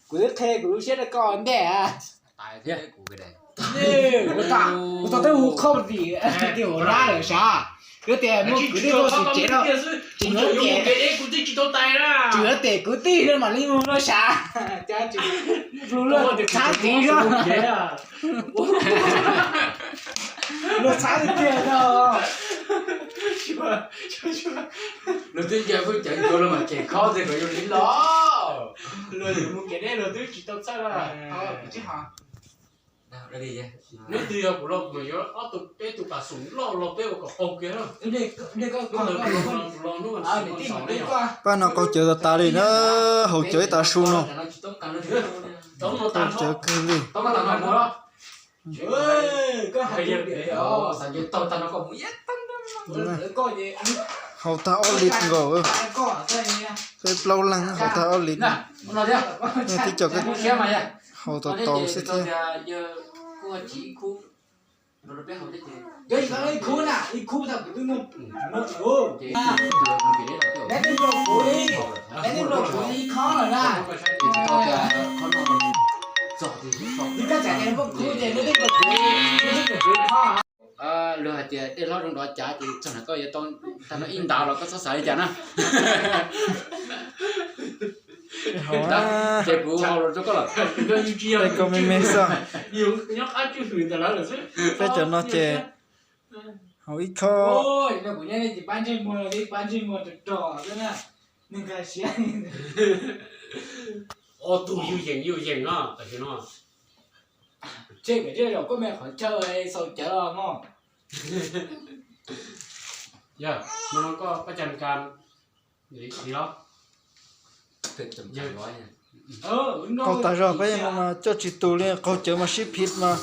Kuv twb qhia kuv lub siab rau koj ntej. Kuv tau tej hu qhov vim tias ua dab lawm sav. Yog tias muaj kwv tij tuaj xwm tsev no, tsis yuav tias, tsis yuav tias kwv tij no mam li mus no sav. Luag txhab tiv zog, luag txhab tiag tiag no. Luag twb ncaws pheej cawv ncuav los mas cem khob tiag kom yuav li los. Luag mus kev deb luag twb tsis tau txhawj. Neb twb yog kuv los mas yuav ob tug peb tug pas xum loj los peb ua kom qaug kiag. Pab no qaug cawv tas tas li na, haus cawv ib tag su no. Qaug cawv kawg li. Haus tag ob lis nkaus, peb plaub leeg haus tag ob lis. Twb cov haus tau tau xwb thiab. Luag hais tias dej hlob zoo dov cav ces txog ntawm koj yuav tau tag no ib ntav los koj txhob xav li cas na. Ces kuv haus los rau koj lawm. Koj me me xwb. Peb cov no ces haus ib khob. Ob tug yug yees yug yees no tam sim no. Yog, no koj pab cas kas li os. Qaug tas zog peb no mas coj tsis tus li, qaug cawv mas sib phiv mas.